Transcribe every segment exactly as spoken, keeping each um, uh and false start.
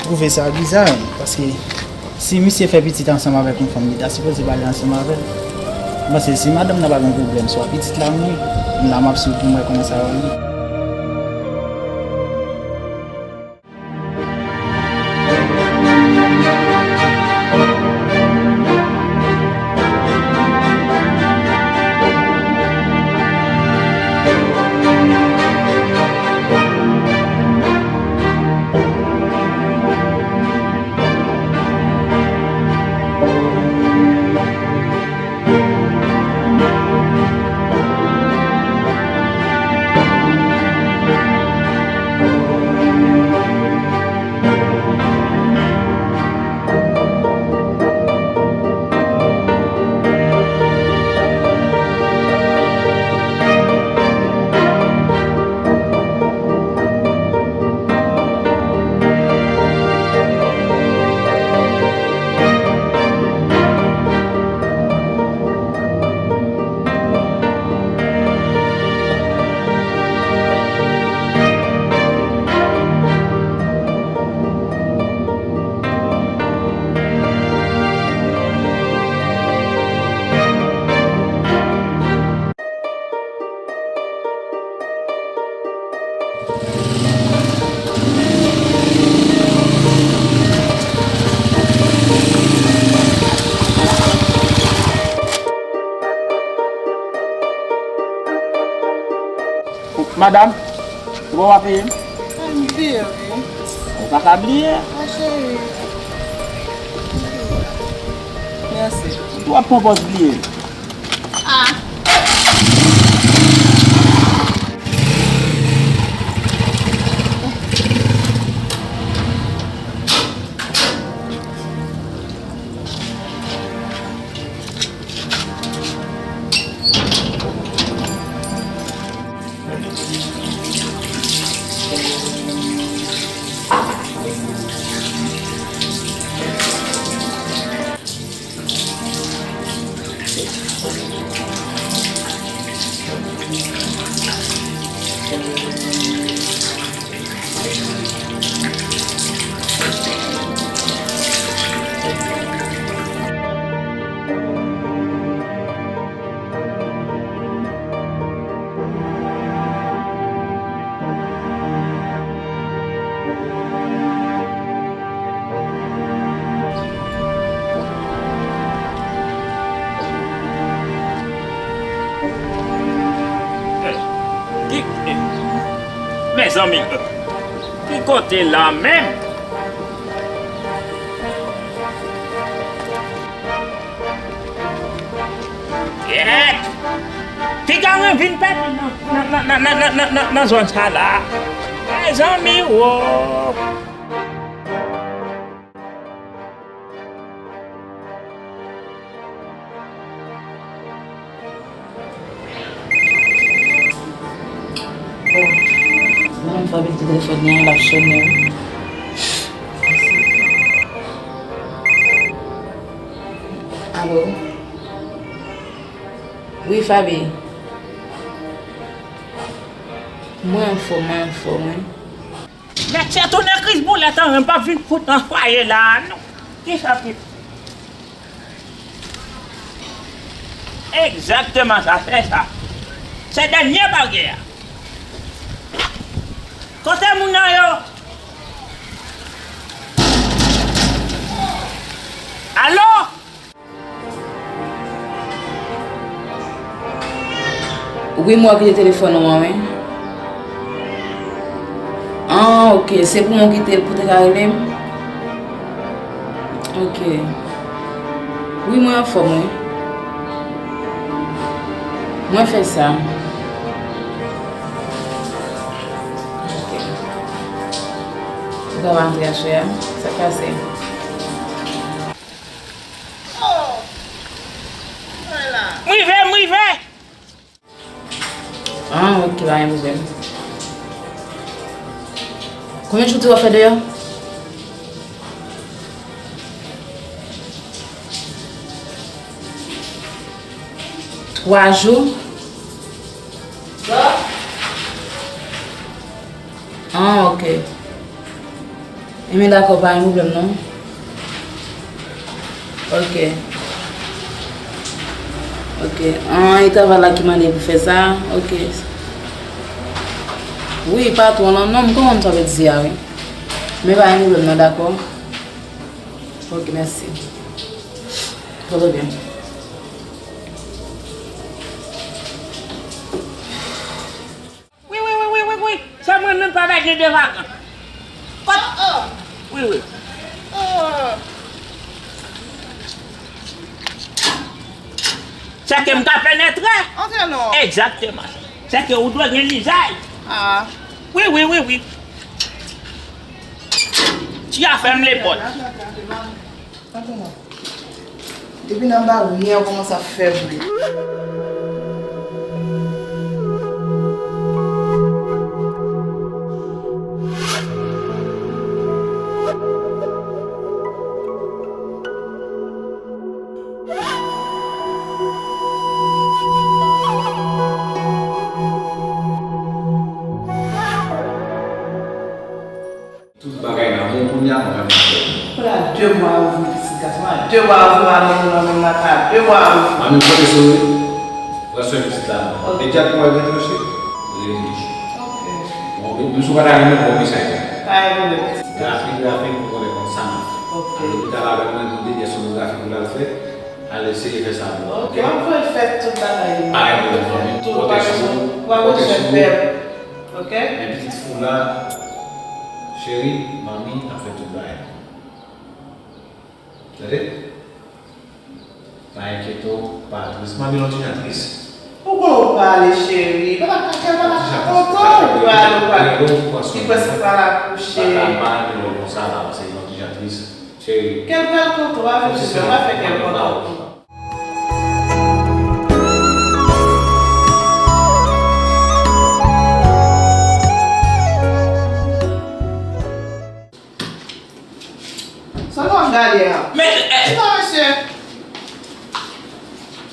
Twouve sa biza, paske si misye fè pitit ansanm avèk yon fanm, li ta sipoze pale ansanm avè l. M panse si madanm nan pa gen pwoblèm, swa pitit la m ye, m la m ap swiv pou m wè kòman sa va ye. Madanm, se bon w ap peye m? M bliye, wi. Ou pa ka bliye. Mwen cheri. Mèsi. Ou ap pran pòz bliye. Ah. Ki, mezanmi, ki kote la menm? Kèt! Piga mwen vin pèdi nan, nan, nan zòn sa la. Mezanmi, wo! Bon, mwen menm Faby te telefòn nan, l ap sonnen. Alo? Wi, Faby. Mwen anfòm, mwen anfòm, wi. Mèt se tounen Kris boulèt an, m p ap vin fout nan fwaye la a, non. Kisa ki. Egzakteman sa, se sa. Se dènye baryè a. Kote moun nan yo? Wi, m wè w kite telefòn ou an, wi. Ah, ok. Se pou mwen kite l pou te ka rele m? Ok. Wi, mwen anfòm, wi. Mwen fè sa. Ok. Ou ka antre aswè a? Sa k pase? M rive, m rive! Ah, ok, pa gen pwoblèm. Konbyen jou w di w ap fè deyò? Twa jou? Ah, ok. Enben, dakò, pa gen pwoblèm, non. Ok. Ok. Ah, e travay la ki mande pou fè sa? Ok. Wi, patwon lan, non, m konprann sa w vle di a, wi. Men pa gen pwoblèm, non, dakò. Ok, mèsi. Trè byen. Wi, wi, wi, wi, wi, wi. Se mwen menm pa bay de devan. Kot? Wi, wi. Se ke m ka penetre. Antre non. Egzakteman. Se ke ou dwe gen lizay. Ah. Wi, wi, wi, wi. Ti a fèm lepòt. Antre non. Depi nan baryè ou kòmanse ap fè bri. Tout bagay nan men w kounye a, mwen pa menm fè. Kounye a, de bwa yo ouvri pitit gason an, de bwa yo ouvri madanm ou nan menm nan kay la, de bwa yo ouvri. Mami, m konte sou ou wi. Pran swen pitit la non. Ok. Deja pou mwen rete osi. Rete osi. Ok. Bon, men, men si w pa ta renmen, bon mesaj la. Pa gen pwoblèm. Grafik, grafik, pou konnen konn sa m ap fè. Ok. Al lopital avè mwen, nou de pyès sonografi pou l al fè. Al eseye fè sa pou mwen. Ok, m ap voye l fè tout bagay li. Pa gen pwoblèm, fanmi. Tout bagay sou, w ap pran swen bèl. Ok? Men pitit fi w la, cheri, manmi ap fè tout bagay. Tande? Pa enkyete w, pa tris. Manmi, lè w ti jan tris. Ou konnen w prale, cheri. Papa, papa, papa kontan ou prale, ou prale. Li prèske pral akouche. Papa, m pa renmen lè w konsa la, paske lè w ti jan tris. Cheri. Kè l pral kontan, w a vin jis, w a fè kè l kontan. Sa nou ap gade a? Men, eh, chita, mesye.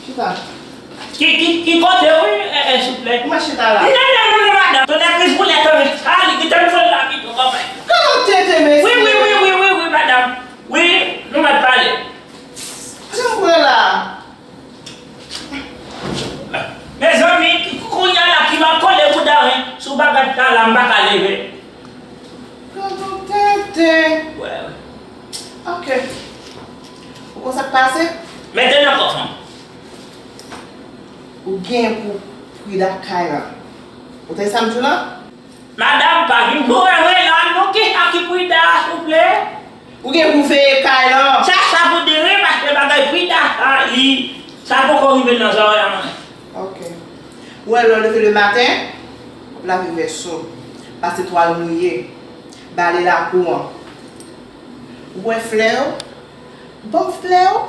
Chita. Ki, ki, ki kote, wi, eh, eh, souple? Mwen chita la. Non, non, non, non, madanm. Tonnè kris boule, tonnè. Ah, li kite m fè la pito, konpè. Gade yon tenten, mesye. Wi, wi, wi, wi, wi, wi, madanm. Wi, nou mèt pale. Jan m pran la. Mezanmi, kounye a la ki m ap kole bouda wi, sou bagay sa la m pa ka leve. Gade yon tenten. Wè. Ok. Ou konn sa k pase? Mete nan kòf an. Ou gen pou Frida kay la. Ou tande sa m di w la? Madanm, pa vin boure mwen la non, kisa ki Frida a, souple? Ou gen pou veye kay lan. Sa, sa pou di wi, paske bagay Frida sa, li, sa poko rive nan zòrèy mwen. Ok. Ou wè lè w leve lematen, w ap lave vès ou, pase twal mouye, bale lakou an. Ou wè flè yo? Ban m flè yo.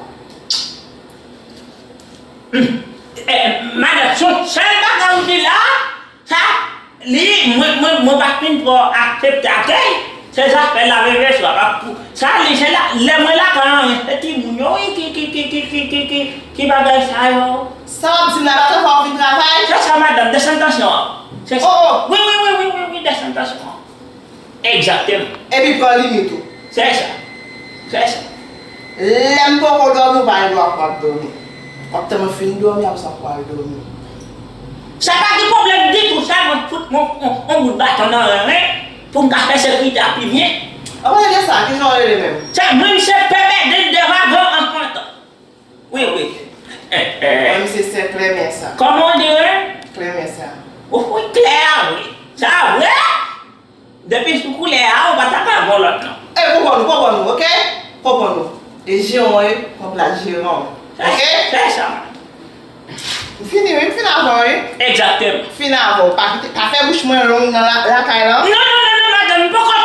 Eh, madanm, se yon sèl bagay ou di la, sa, li, mwen, mwen, mwen pa fin twò aksepte akèy, se zafè lave vès la, pa pou, sa, li, se la, lè mwen lakay an, se timoun yo, wi, ki, ki, ki bagay sa yo. Sa w ap di m la, pa tankou w vin travay? Se sa, madanm, desann tansyon an. Se sa. Oh, oh. Wi, wi, wi, wi, wi, wi, desann tansyon an. Egzakteman. Epi pran limit ou. Se sa. Se sa. Lè m poko dòmi, ou pa gen dwa pou w ap dòmi. W ap tann mwen fin dòmi, apre sa w pral dòmi. Sa pa gen pwoblèm ditou, sèlman fout mwen on, on bout baton nan renmen pou m ka fè sekirite a pi byen. Anpale de sa, kijan w rele menm? Se mwen, se Pè Bèden de Vagan an Pantan. Wi, wi. Mwen, misye se Klèmen sa. Kòman w di, wi? Klèmen sa. Depi sou koulè a, ou pa ta ka gon lòt non. E konprann ou, konprann ou, oke? Konprann ou. E jeran w ye, pran plas jeran w. Oke? Fè sa. M fini wi, m fin avè w wi. Egzakteman. Fin avè w. Pa kite, pa fè bouch mwen long nan la- lakay lan. Non, non, non, non, madanm, m poko.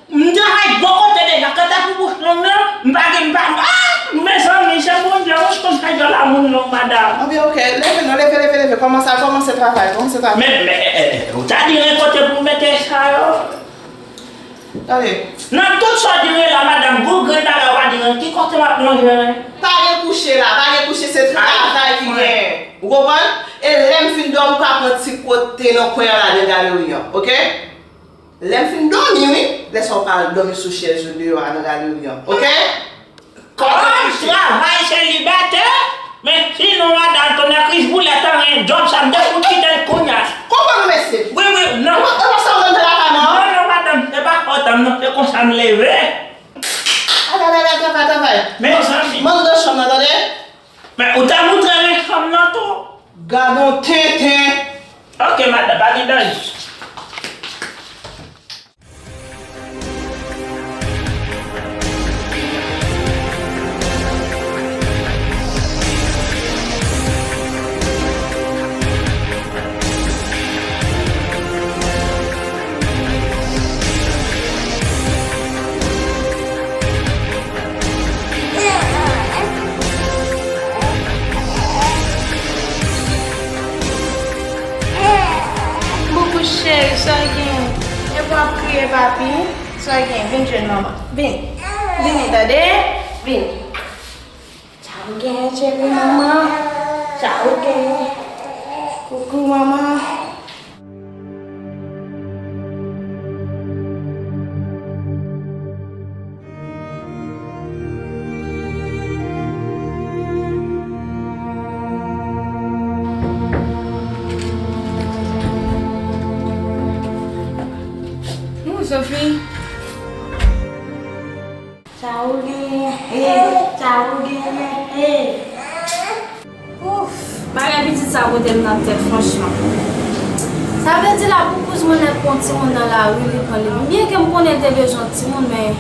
M travay bò kote deja. Kanta pou bouch long lan, m pa gen, m pa, ah, mezanmi, se Bondye wi k konn fè djòl a moun long, madanm. Anben, oke, leve non, leve, leve, leve. Kòmanse, kòmanse travay, kòmanse travay. Men, men, eh, eh, eh, ou ta di yon kote pou mete sa yo. Tande. Nan tout sa w di la, madanm, gwo grenn bagay w pa di, ki kote m ap lonje? Pa gen kouche la, pa gen kouche, se travay ki gen. Ou konprann? E lè m fin dòmi, ou ka pran ti kote nan kwen an ladan galeri an, oke? Lè m fin dòmi, wi, lè sa w ka al dòmi sou chèz yo deyò a nan galeri an, oke? Kòm travay se libète, men sinon madanm, tonnè Kris boulèt, anyen djòb sa m te fout kite l kounye a. Konprann ou mesye? Wi, wi, non. E pa sa w konn fè lakay mwen an? Non, non, madanm, se pa pòtan m non, se konsa m leve. Travay, travay, travay, travay. Mezanmi. Mande chanm nan, tande? Men ou ta moutre mwen chanm nan tou. Gadon tenten. Oke, madanm, pa gen danje. Boubou cheri, sa w gen? Epi w ap kriye, papi? Sa w gen? Vin jwenn manman. Vin. Vini, tande? Vin. Sa w gen, cheri manman? Sa w gen? Koukou, manman. Bon, Sophie. Sa ou genyen, hey, sa ou genyen, hey. Ouf, bagay pitit sa pote m nan tèt, franchman. Sa vle di la pou kouz mwen nèk pran timoun nan lari, li pran li. Byen ke m konnen l te bezwen timoun, men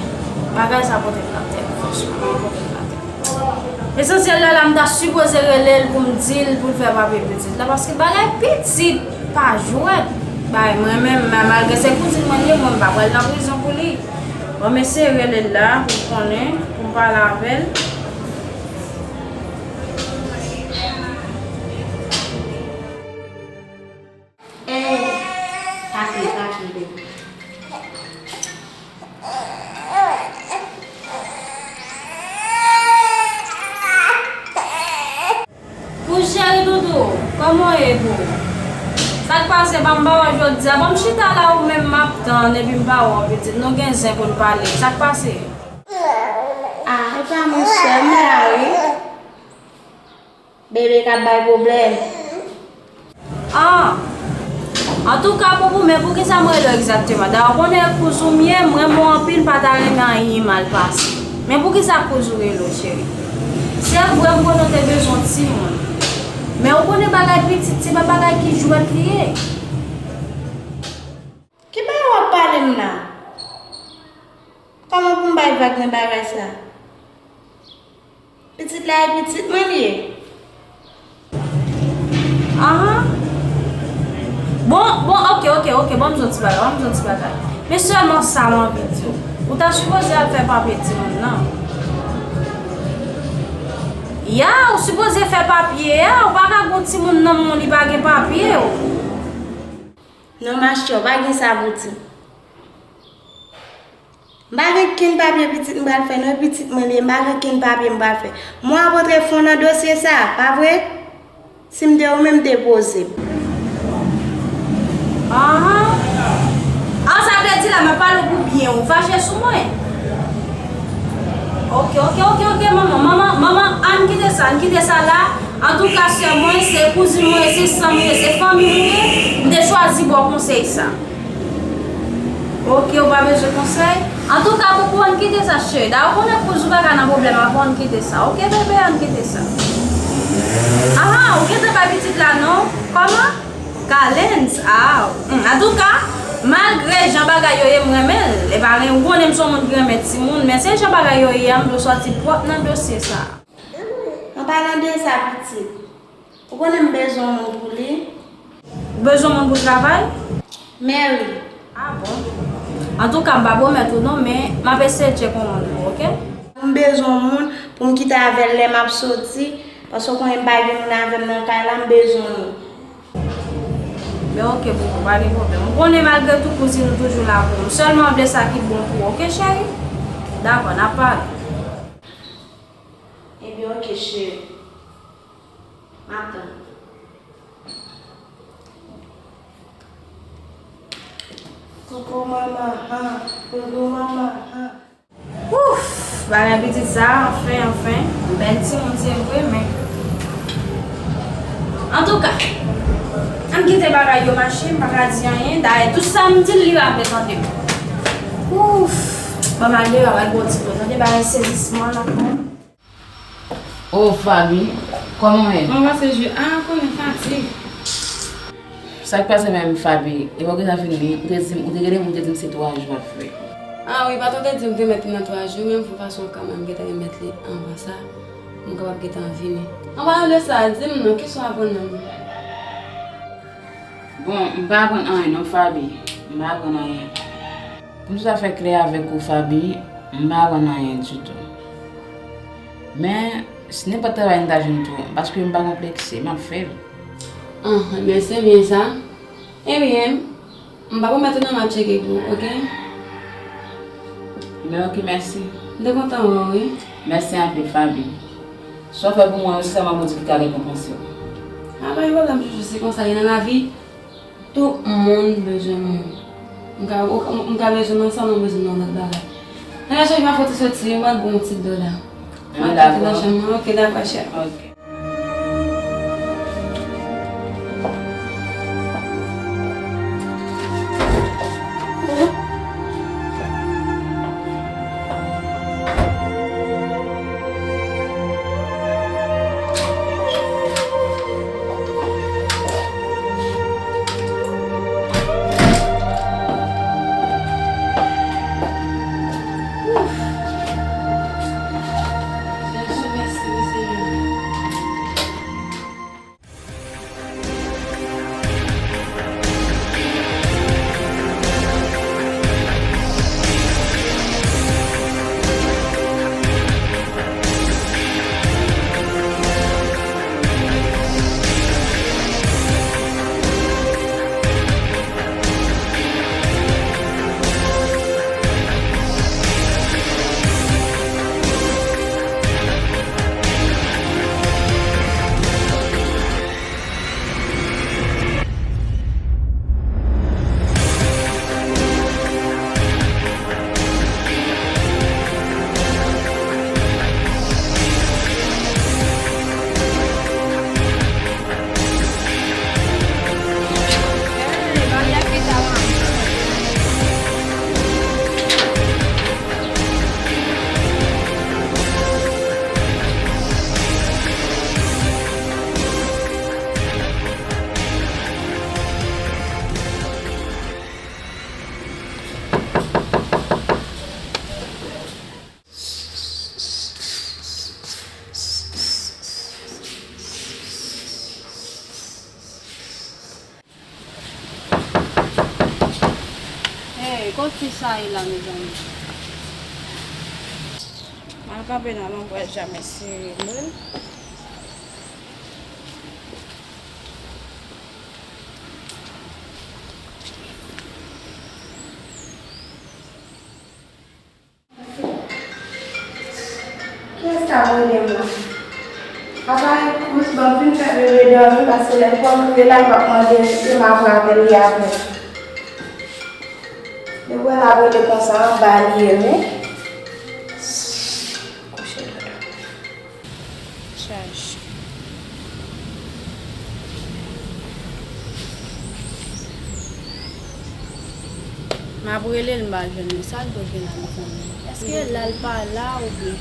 bagay sa pote m nan tèt, franchman, li pote m nan tèt. Esansyèl la, la m ta sipoze rele l pou m di l pou l fè papye pitit la, paske bagay pitit pa jwèt. Bagay mwen menm, ma- malgre se kouzin mwen li ye, mwen m pa pral nan prizon pou li. Bon, m eseye rele l la pou l konnen, pou m pale avè l. Eh, pa kriye, pa kriye, bebe. Pou cheri doudou, kòman w ye, boo? Sa k pase, pa m pa wè w jodi a? Bon, m chita la, ou menm m ap tann, epi m pa wè w, pitit. Nou gen zen pou n pale. Sa k pase? Ah, e pa mwen sèl, m la, wi. Bebe k ap bay pwoblèm. Ah! Antouka, Poupou, men poukisa m rele w egzakteman? Dayè, ou konnen e kouz ou m ye, m renmen w anpil, m pa ta renmen anyen mal pase. Men poukisa kouz ou rele w, cheri? Se vre, m konnen w te bezwen timoun. Men ou konnen bagay pitit, se pa bagay ki jwèt li ye. Ki bagay w ap pale m la? Kòman pou m bay vag nan bagay sa? Pitit la e pitit mwen li ye. Ahan. Bon, bon, oke, oke, oke, ban m di w ti bagay, ban m di w ti bagay. Men sèlman sa m anvi di w. Ou ta sipoze al fè papye timoun nan. Ya, ou sipoze fè papye a, ou pa ka gon timoun nan men w, li pa gen papye w. Non, ma chè, ou pa gen sa pou di. M pa gen kenn papye pitit m pral fè, non, e pitit mwen li ye, m pa gen kenn papye m pral fè. Mwen ap antre fon nan dosye sa, pa vre? Si m te ou menm, m te poze m. Ahan. Ah, sa vle di la, m ap pale w pou byen, ou fache sou mwen? Oke, oke, oke, oke, manman, manman, manman, ann kite sa, ann kite sa la. Antouka, sè mwen, se kouzin mwen, se san mwen, se fanmi mwen, m te chwazi ba w konsèy sa. Oke, ou pa bezwen konsèy? Antouka, Poupou, ann kite sa, cheri. Dayè, ou konnen kouz ou pa ka nan pwoblèm avè w, ann kite sa. Oke, bebe, ann kite sa. Ahan, ou gentan bay pitit la non? Kòman? Kalens, ah, hmm, antouka, Malgre jan bagay yo ye, m renmen l. E pa gen, ou konnen m se yon moun ki renmen timoun, men se jan bagay yo ye a, m dwe sòti pwòp nan dosye sa a. An palan de sa, pitit, ou konnen m bezwen yon moun pou li. Ou bezwen yon moun pou travay? Mary. Ah bon? Antouka, m pa pwomèt ou non, men m ap eseye tcheke yon moun pou ou, oke? M bezwen yon moun pou m kite avè l lè m ap soti, paske w konnen m pa gen moun avè m nan kay la, m bezwen yon. Men oke, boo, pa gen pwoblèm. Ou konnen malgre tou, kouzin ou toujou la pou ou. Sèlman vle sa ki bon pou ou, oke, cheri? Dakò, n ap pale. Ebyen, oke, cheri. M ap tann. Coucou maman, han. Coucou maman, han. Ouf, bagay pitit sa, anfen, anfen. Bèl timoun se vre, men. Antouka, ann kite bagay yo mache, m pa ka di anyen. Dayè, tout sa m di l, li raple, tande. Ouf, ban m al deyò, al bwè yon ti dlo, tande, bagay sezisman la. Oh, Faby, kòman w ye? Mwen pase jou a, konnen fatig. Sa k pase menm, Faby? Epi w gentan vini, ou te di m, ou te rele m, ou te di m se twa jou w ap fè. Ah wi, patwon te di m te mèt nan twa jou, men m fè fason kanmenm m gentan remèt li anvan sa, pou m kapab gentan vini. An palan de sa, di m non, kisa w aprann nan li? Bon, m pa aprann anyen non, Faby. M pa aprann anyen. Pou m tout afè klè avèk ou, Faby, m pa aprann anyen ditou. Men, si nenpòt travay m ta jwenn tou, paske m pa konplekse, m ap fè l. Anhan, men se byen sa. Ebyen, m pa pwomèt ou non, m ap tcheke pou ou, oke? Men oke, mèsi. M te kontan wè w, wi. Mèsi anpil, Faby. Sa w fè pou mwen yo, se sèlman Bondye ki ka rekonpanse w. A, pa gen pwoblèm, Jojo, se konsa l ye nan lavi. Tout moun bezwen moun. M ka, m ka bezwen nan sa, mwen bezwen nan lòt bagay. Nan lachanj, m ap fè ti soti, m al bwè yon ti dlo la. M ap kite nan chanm mwen. Ok, dakò, chè. Ok. Hey, kot fi sa ye la, mezanmi? M al kanpe nan lonbraj la, men sere mwen. Kiyès k ap rele m la? Apa Ekous, ban m fin fè bebe dòmi, paske lè l konn kriye la, l p ap mande m, m ap rapele l apre. Depi w wè l ap rele konsa, anba li ye, men. Kouche dodo. Chaj. M ap rele l, m pa jwenn li. Sa l dwe gen la, mezanmi? Èske la l pa la oubyen?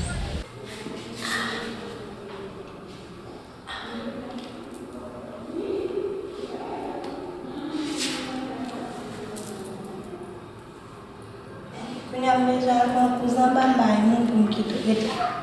Epa,